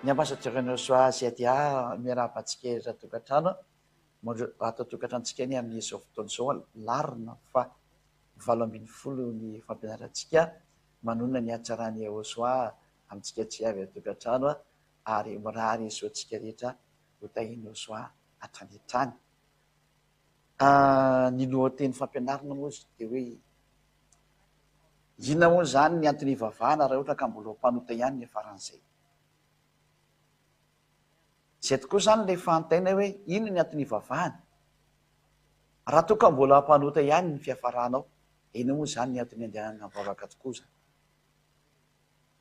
Ny Ambassadeur Enosoa ZA miarahaba antsika eto an-tokantrano. Ato an-tokantranontsika anie amin'izao fotoana izao larina fa 18 ny fampianarantsika manonona ny hatsaran'i Iehosoa amintsika tsy avy an-tokantrano ary mirary soa antsika rehetra ho tahin'i Iehosoa hatrany hatrany. Ny lohateny fampianarana moa dia hoe inona moa izany ny antony hivavahana raha ohatra ka mbola ho mpanota ihany ny faran'izay. Izay tokoa izany ilay fanontaniana hoe inona ny antony hivavahana? Raha toa ka mbola mpanota ihany ny fiafaranao, inona moa izany ny antony andehanana mivavaka tokoa izany?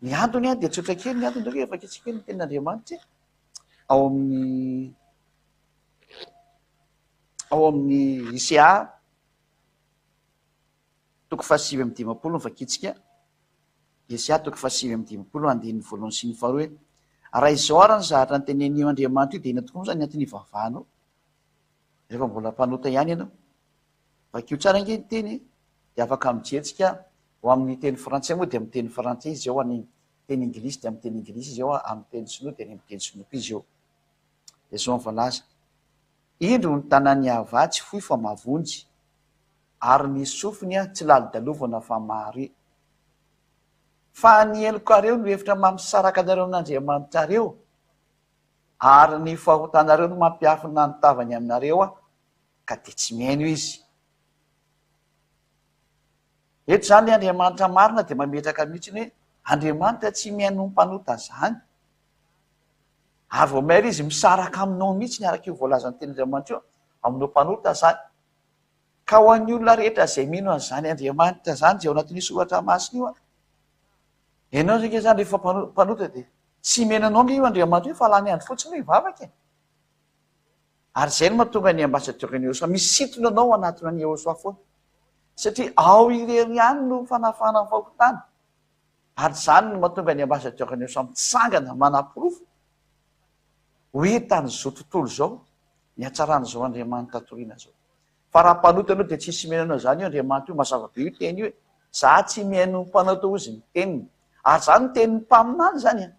Ny antony dia tsotra kely ny antony, rehefa vakintsika ny tenin'Andriamanitra ao amin'ny ao amin'ny ICA toko faha-59 no vakintsika, Iesaia toko faha-59 andininy voalohany sy ny faharoa hoe, Raha izao ary ny zavatra notenenin'io Andriamanitra io dia inona tokoa moa izany ny antony hivavahanao rehefa mbola mpanota ihany ianao? Vakio tsara ange ny teny e! Dia afaka mijery-tsika ho amin'ny teny frantsay moa dia amin'ny teny frantsay izy eo, any teny inglisy dia amin'ny teny inglisy izy eo, amin'ny teny sinoa dia any amin'ny teny sinoa koa izy eo. Dia izao ny voalaza, Indro ny tanan'i Yavah tsy fohy fa mahavonjy, ary ny sofiny tsy lalodalovana fa mahare. Fa ny helokareo no efitra mampisaraka anareo amin'Andriamanitrareo, ary ny fahotanareo no mampiafina ny tavany aminareo, ka dia tsy mihaino Izy. Eto izany ilay Andriamanitra marina dia mametraka mihitsy ny hoe Andriamanitra tsy mihaino ny mpanota izany. Ary vao maire izy misaraka aminao mihitsy araka io voalazan'ny tenin'Andriamanitra io, aminao mpanota izany. Ka ho an'ny olona rehetra izay mino an'izany Andriamanitra izany, izay ao anatin'io soratra masina io, ianao ange izany rehefa mpanota dia tsy mino anao ange io Andriamanitra io fa lany andro fotsiny hoe hivavaka e. Ary izay no mahatonga ny ambassadeur an'i Yehosua misintona anao hanatona an'i Yehosua foana. Satria ao irery ihany no fanafahana ny fahotana. Ary izany no mahatonga ny ambassadeur an'i Yehosua mitsangana manaporofo ho hitan'izao tontolo izao ny hatsaran'izao Andriamanitra toriana izao. Fa raha mpanota ianao dia tsy hisy mihaino anao izany io Andriamanitra io, mazava be io teny io e. Za tsy mihaino ny mpanota hozy ny teniny. Ary izany ny tenin'ny mpaminany izany an.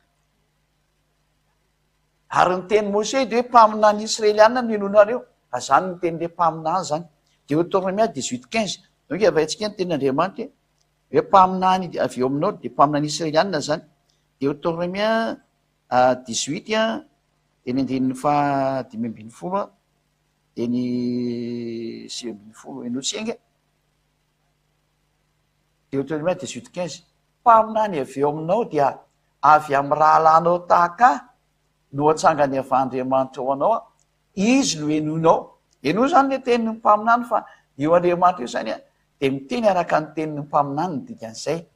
Ary ny tenin'i Mosè dia hoe mpaminany israeliana no henoinareo. Raha izany ny tenin'ilay mpaminany izany. Deoteronomia 18, 15. Donc avaintsika ny tenin'Andriamanitra hoe hoe mpaminany avy eo aminao dia mpaminany israeliana izany. Deoteronomia 18 dia ny andininy faha 15 dia ny 19. Henointsika ange. Deoteronomia 18, 15. Mpaminany avy eo aminao dia avy amin'ny rahalahinao tahaka ahy no hatsangany avy Andriamanitra ho anao, izy no henoinao. Henoy izany ilay tenin'ny mpaminany fa io Andriamanitra io izany dia miteny araka ny tenin'ny mpaminany ny dikan'izay.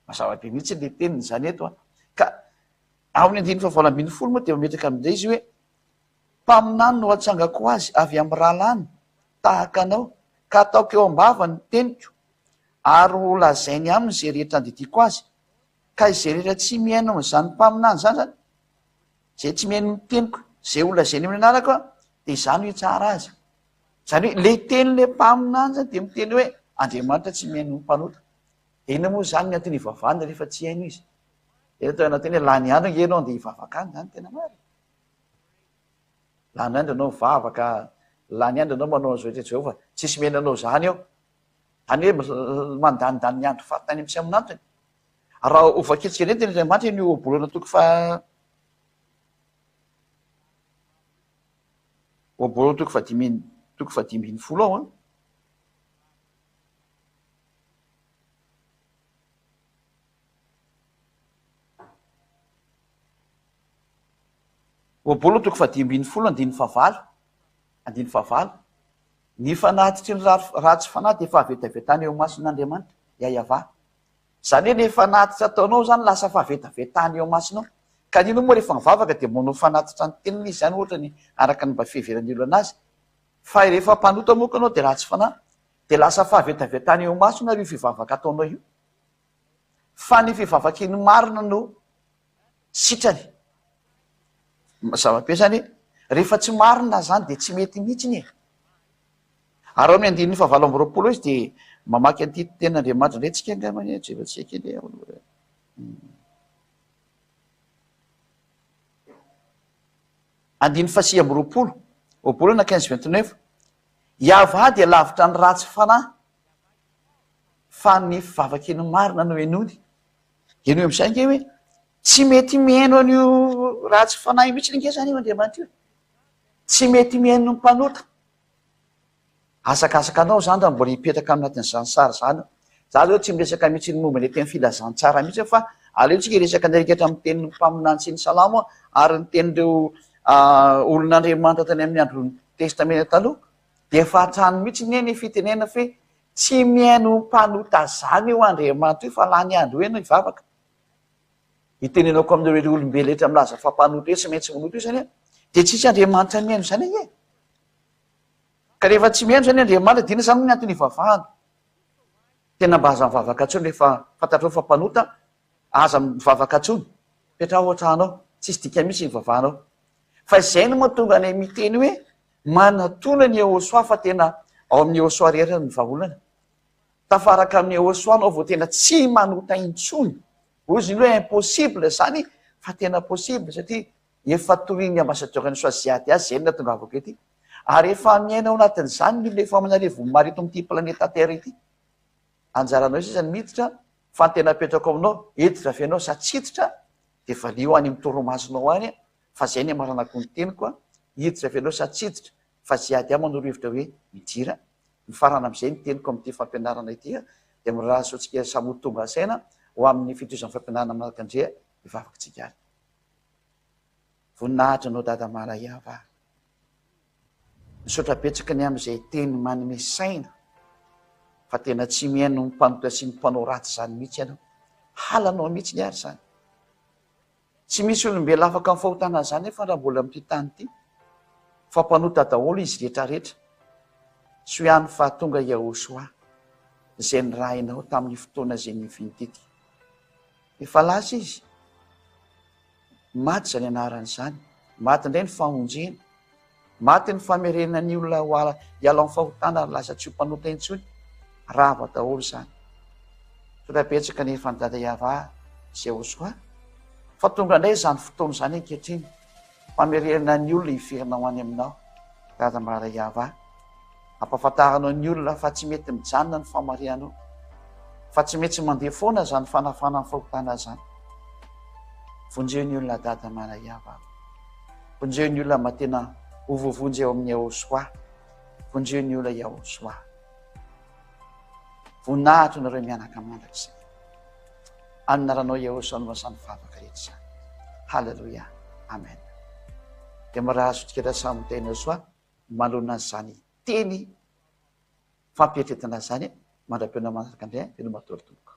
Mazava be mihitsy ilay teniny izany eto. Ka ao amin'ny andininy fahavalo ambin'ny folo moa dia mametraka amin'izay izy hoe mpaminany no hatsangako azy avy amin'ny rahalahiny tahaka anao ka ataoko eo am-bavany ny teniko ary ho lazainy aminy izay rehetra andidiako azy Ka izay rehetra tsy mihaino amin'izany mpaminany izany izany, izay tsy mihaino ny teniko, izay ho lazainy amin'ny anarako, dia izaho no hitsara azy. Izany hoe ilay tenin'ilay mpaminany izany dia miteny hoe Andriamanitra tsy mihaino ny mpanota. Dia inona moa izany ny antony hivavahana rehefa tsy haino izy? Dia atao anatin'ny hoe lany andro ange ianao andeha hivavaka any, izany tena marina. Lany andro ianao mivavaka, lany andro ianao manao an'izao rehetra izao fa tsisy mihaino anao izany eo. Izany hoe mandanindany ny andro fahatany amin'ny tsy amin'antony. Raha ho vakintsika indray ny tenin'Andriamanitra eny Ohabolana toko faha Ohabolana toko fahadimy toko faha-15 ao an. Ohabolana toko faha-15 andininy fahavalo andininy fahavalo. Ny fanatitry ny ratsy fanahy dia fahavetavetana eo imason'Andriamanitra, Yayavah. Izany hoe le fanatitra ataonao izany lasa fahavetavetana eo imasonao. Ka ny inona moa rehefa mivavaka dia manao fanatitra ny tenany izy izany ohatra ny araka ny mba fiheveran'ny olona anazy. Fa rehefa mpanota moa ianao dia ratsy fanahy dia lasa fahavetavetana eo imasony ary io fivavaka ataonao io. Fa ny fivavaky ny marina no sitrany. Mazava be izany hoe rehefa tsy marina izany dia tsy mety mihitsy e. Ary ao amin'ny andininy fahavalo amby roapolo izy dia mamaky an'ity tenin'Andriamanitra indray tsika angambany e, jerentsika kely e. Andininy faha 29, Ohabolana 15 29, Yavah dia lavitra ny ratsy fanahy, fa ny fivavaky ny marina no henoiny. Henoy amin'izay ange hoe tsy mety mihaino an'io ratsy fanahy mihitsy ange izany io Andriamanitra io. Tsy mety mihaino ny mpanota. Asakasaka anao izany raha mbola hipetraka ao anatin'izany sary izany. Za aloha tsy miresaka mihitsy ny momba ilay teny filazantsara mihitsy fa aleo tsika hiresaka ny rehetra amin'ny tenin'ny mpaminany sy ny salamo ary ny tenin'ireo olon'Andriamanitra tany amin'ny andron'ny testamena taloha. Dia efa hatrany mihitsy anie ny fitenena fe tsy mihaino mpanota zany io Andriamanitra io fa lany andro eo ianao hivavaka. Itenenako aminareo ireo olombelona rehetra milaza fa mpanota eo tsy maintsy manota io zany an, dia tsisy Andriamanitra mihaino zany anie. Ka rehefa tsy mihaino zany Andriamanitra dia inona zany ny antony ivavahana? Tena mba aza mivavaka intsony rehefa fantatrao fa mpanota, aza mivavaka intsony, petraho ao an-trano ao, tsisy dikany mihitsy ny ivavahanao. Fa izay no mahatonga anay miteny hoe manatona ny Yehosua fa tena ao amin'ny Yehosua irery ny vahaolana. Tafaraka amin'i Yehosua anao vao tena tsy manota intsony. Hoy izy hoe impossible izany fa tena possible satria efa torian'ny ambassadeur-n'ny Swaziady azy izay no nahatongavako ety. Ary efa miaina ao anatin'izany ny olona efa aman'arivony maro eto amin'ity planeta Terre ity. Anjaranao sisa ny miditra fa ny tena apetrako aminao, hiditra ve ianao sa tsy hiditra dia valio any amin'ny torimasonao any fa zay ny amaranako ny teniko a, hiditra ve ianao sa tsy hiditra fa ze ady ahy manoro hevitra hoe midira, mifarana amizay ny teniko amin'ity fampianarana ity a, dia mirary soa antsika samy ho tonga saina ho amin'ny fitohizan'ny fampianarana manaraka ndre hivavaka tsika ary. Voninahitra anao Dada Malaiava a. Misaotra betsaka ny amin'izay teny manome saina fa tena tsy mihaino ny mpanota sy ny mpanao ratsy izany mihitsy ianao. Halanao mihitsy ary izany. Tsy misy olombelona afaka amin'ny fahotana an'izany nefa raha mbola amin'ity tany ity. Fa mpanota daholo izy rehetra rehetra. Soa ihany fa tonga Yahoshuah izay nirahinao tamin'ny fotoana izay niaviany tety. Efa lasa izy. Maty izany anarana izany. Maty indray ny famonjena. Maty ny famerenana ny olona ho ala hiala amin'ny fahotana ary lasa tsy ho mpanota intsony. Rava daholo izany. Tonga betsaka anefa an'i Dada Yavah sy Yahoshuah fa tonga indray izany fotoana izany ankehitriny famerenana ny olona hiverina ho any aminao Dada Mara Yavah. Ampahafantaranao ny olona fa tsy mety mijanona ny famarihanao, fa tsy maintsy mandeha foana izany fanafana ny fahotana izany. Vonjeo ny olona Dada Mara Yavah. Vonjeo ny olona mba tena ho voavonjy ao amin'i Yahoshuah. Vonjeo ny olona Yahoshuah. Voninahitra nareo mianaka mandrakizay. Amin'ny anaranao Yahoshuah no izany vavaka rehetra izany. Haleloia. Amen. Dia mirary soa samy tena Yahoshuah manoloana an'izany teny fampieritreretana izany mandra-pihaona manaraka indray. Veloma daholo tompoko.